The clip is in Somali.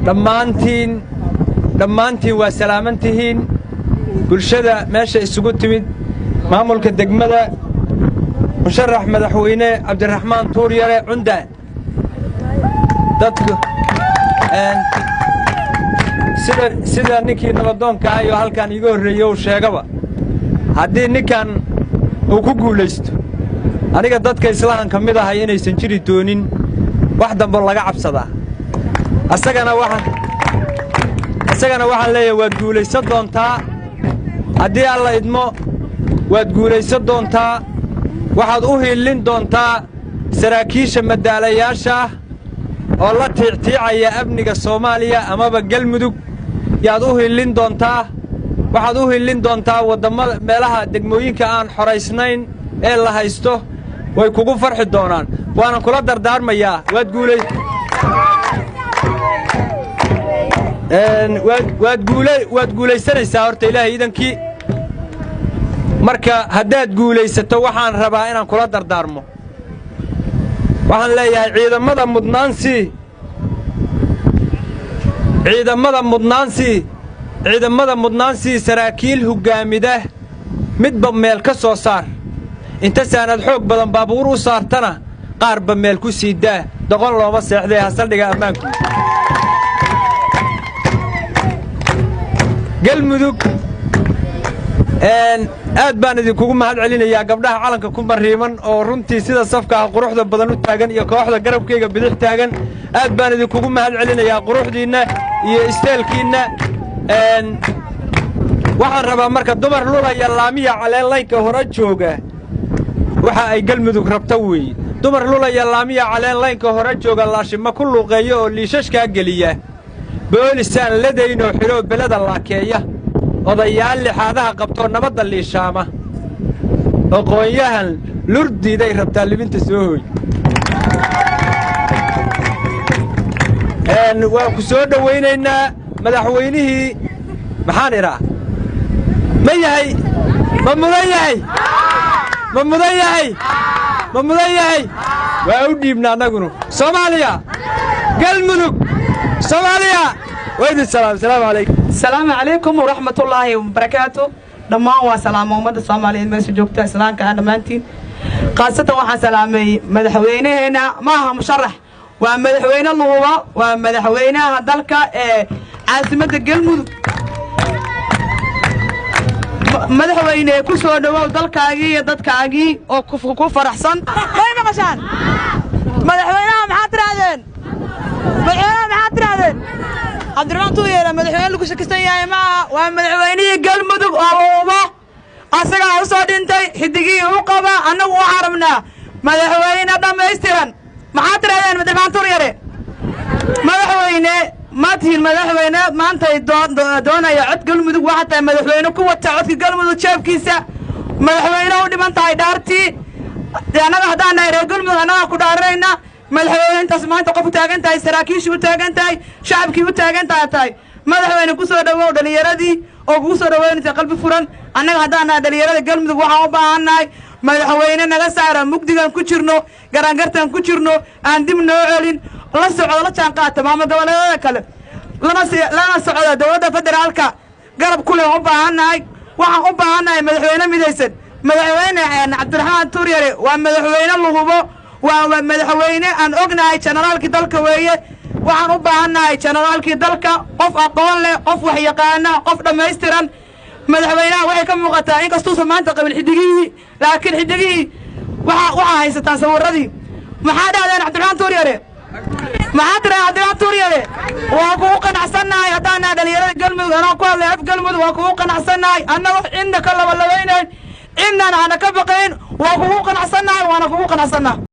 Dhammaantiin, dhammaantiin waa salaaman tihiin. Bulshada meesha isugu timid, maamulka degmada, musharax madaxweyne Cabdiraxmaan Tuuryare Cunda, dadku sida ninkii nabadoonka ah iyo halkan iiga horreeye uu sheegaba, haddii ninkan uu ku guulaysto, aniga dadka islahan ka mid ahay inaysan jiri doonin wax dambo laga cabsadaa. Isagana waxaan leeyahay, waad guulaysan doontaa haddii Alla idmo, waad guulaysan doontaa. Waxaad u hiillin doontaa saraakiisha madaalayaasha ah oo la tiictiicaya amniga Soomaaliya amaba Galmudug yaad u hiillin doontaa. Waxaad u hiillin doontaa waddamada, meelaha degmooyinka aan xoraysnayn ee la haysto. Way kugu farxi doonaan, waanan kula dardaarmayaa. Waad guulay waad guula waad guulaysanaysaa horta, Ilaahay idankii. Marka haddaad guulaysato, waxaan rabaa inaan kula dardaarmo. Waxaan leeyahay, ciidamada mudnaansii, ciidamada mudnaansii, ciidamada mudnaansii, saraakiil hoggaamida midba meel ka soo saar. Inta saanad xoog badan baabuur u saartana, qaarba meel ku sii daa. Doqon looma seexdee, hasaldhiga ammaanku. Galmudug, aad baan idinkugu mahad celinayaa. Gabdhaha calanka ku mariiman oo runtii sida safka ah quruxda badan u taagan iyo kooxda garabkayga bidix taagan, aad baan idinkugu mahad celinayaa quruxdiinna iyo isteelkiinna. Waxaan rabaa marka, dumar lulaya laamiya caleen laynka hore jooga, waxa ay Galmudug rabta weeye. Dumar lulaya laamiya caleen laynka hore jooga, laashima ku luuqeeya oo liishashkaa geliya, boolisaan ladaynoo xidhoo beleda laakeeya, odayaal lixaadaha qabtoo nabadda liishaama, aqoonyahan lurdiiday rabtaa libinta soo hooy. Waan ku soo dhowaynaynaa madaxweynihii. Maxaan idhaa? Ma yahay? Ma mudan yahay? Ma mudan yahay? Ma mudan yahay? Waa u dhiibna annagunu. Soomaaliya, Galmudug, Soomaaliya, waa idin salaam. Salaamu calaykum. Asalaamu calaykum waraxmatullaahi wabarakaatu. Dhammaan waa salaama ummadda Soomaaliyeed meesha joogta, islaamka ah dhammaantiin. Khaasatan waxaan salaamay madaxweynaheenna. Ma aha musharax, waa madaxweyne luhuba, waa madaxweynaha dalka ee caasimadda Galmudug. Madaxweyne, ku soo dhowow dalkaagii iyo dadkaagii oo ku faraxsan. May maqashaan? Madaxweynaha maxaad tidhaahdeen? Madaxweynaha maxaad tidhaahdeen? Cabdiraxmaan Tuuyeela madaxweyne lagu shakisan yahay ma aha, waa madaxweynihii Galmudug oo luuba. Asagaa u soo dhintay, xidigihii u qaba. Annagu waxaan rabnaa madaxweyne dhammaystiran. Maxaad tidhahdeen, Cabdiraxmaan Tuuryare? Madaxweyne ma tihin madaxweyne maantay doonaya cod Galmudug. Waxaa tahay madaxweyne ku wata codka Galmudug jeebkiisa, madaxweyne u dhiman tahay dhaartii. Annaga haddaan nahay reer Galmudug, annagaa ku dhaaranayna. Madaxweyne, intaas maanta qof u taagan tahay, saraakiishii u taagan tahay, shacabkii u taagan tahay tahay. Madaxweyne, ku soo dhowow dhallinyaradii oo kugu soo dhoweynaysa qalbi furan. Annaga haddaan nahay dhallinyarada Galmudug, waxaan u baahannahay madaxweyne naga saara mugdigan ku jirno, garaangartan ku jirno, aan dib noo celin, la socdo, la jaan qaata maamul goboleedyada kale, lana socda dowladda federaalka, garab ku leh u baahannahay. Waxaan u baahannahay madaxweyne midaysan. Madaxweyne Cabdiraxmaan Tuuryare waa madaxweyne luhubo, waa madaxweyne aan ognahay, jenaraalkii dalka weeye. Waxaan u baahannahay jenaraalkii dalka, qof aqoon leh, qof wax yaqaana, qof dhammaystiran. Madaxweynaha waxay ka muuqataa, inkastuusan maanta qabin xidigihii, laakiin xidigihii waxaa haysataan sawirradii. Maxaa dhahdeen, Cabdiraxmaan Tuuryare? Maxaa tiraa, Cabdiraxmaan Tuuryare? Waa kugu qanacsannahay haddaan nahay dhallinyarada Galmudug. Anoo ku hadlay af Galmudug, waa kugu qanacsannahay, annagoo cidna ka labalabaynayn, cidnan aana ka baqayn. Waa kugu qanacsannahay, waana kugu qanacsannahay.